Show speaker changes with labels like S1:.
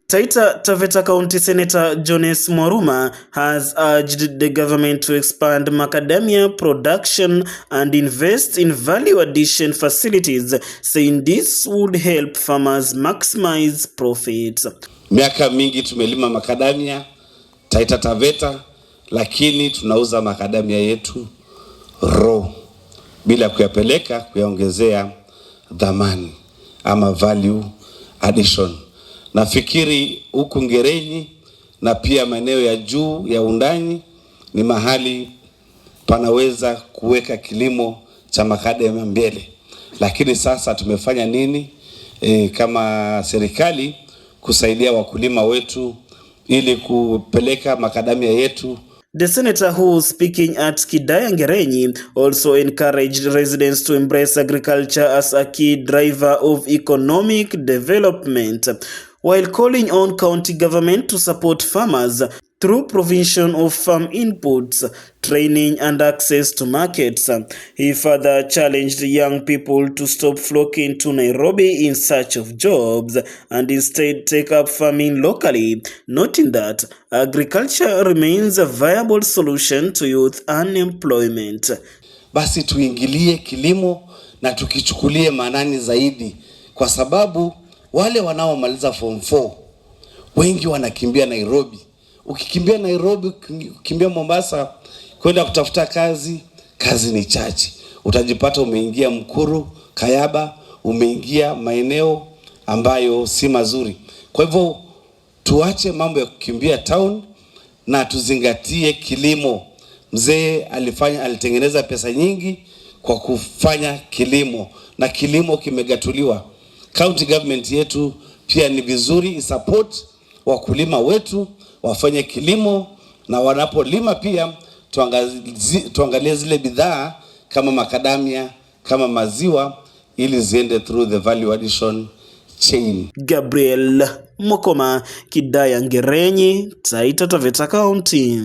S1: Taita Taveta County Senator Jones Mwaruma has urged the government to expand macadamia production and invest in value addition facilities, saying this would help farmers maximize profits.
S2: Miaka mingi tumelima makadamia Taita Taveta, lakini tunauza makadamia yetu raw bila kuyapeleka kuyaongezea dhamani ama value addition. Nafikiri huku Ngerenyi na pia maeneo ya juu ya Wundanyi ni mahali panaweza kuweka kilimo cha makadamia mbele, lakini sasa tumefanya nini kama serikali kusaidia wakulima wetu ili kupeleka makadamia yetu?
S1: The senator, who was speaking at Kidaya Ngerenyi, also encouraged residents to embrace agriculture as a key driver of economic development, while calling on county government to support farmers through provision of farm inputs, training and access to markets. He further challenged young people to stop flocking to Nairobi in search of jobs and instead take up farming locally, noting that agriculture remains a viable solution to youth unemployment.
S2: Basi tuingilie kilimo na tukichukulie maanani zaidi, kwa sababu wale wanaomaliza form 4 wengi wanakimbia Nairobi. Ukikimbia Nairobi, ukikimbia Mombasa kwenda kutafuta kazi, kazi ni chache. Utajipata umeingia Mukuru, Kayaba, umeingia maeneo ambayo si mazuri. Kwa hivyo tuache mambo ya kukimbia town na tuzingatie kilimo. Mzee alitengeneza pesa nyingi kwa kufanya kilimo na kilimo kimegatuliwa. County government yetu pia ni vizuri isupport wakulima wetu wafanye kilimo, na wanapolima pia tuangalie zile bidhaa kama makadamia, kama maziwa, ili ziende through the value addition chain.
S1: Gabriel Mokoma, Kidaya Ngerenyi, Taita Taveta County.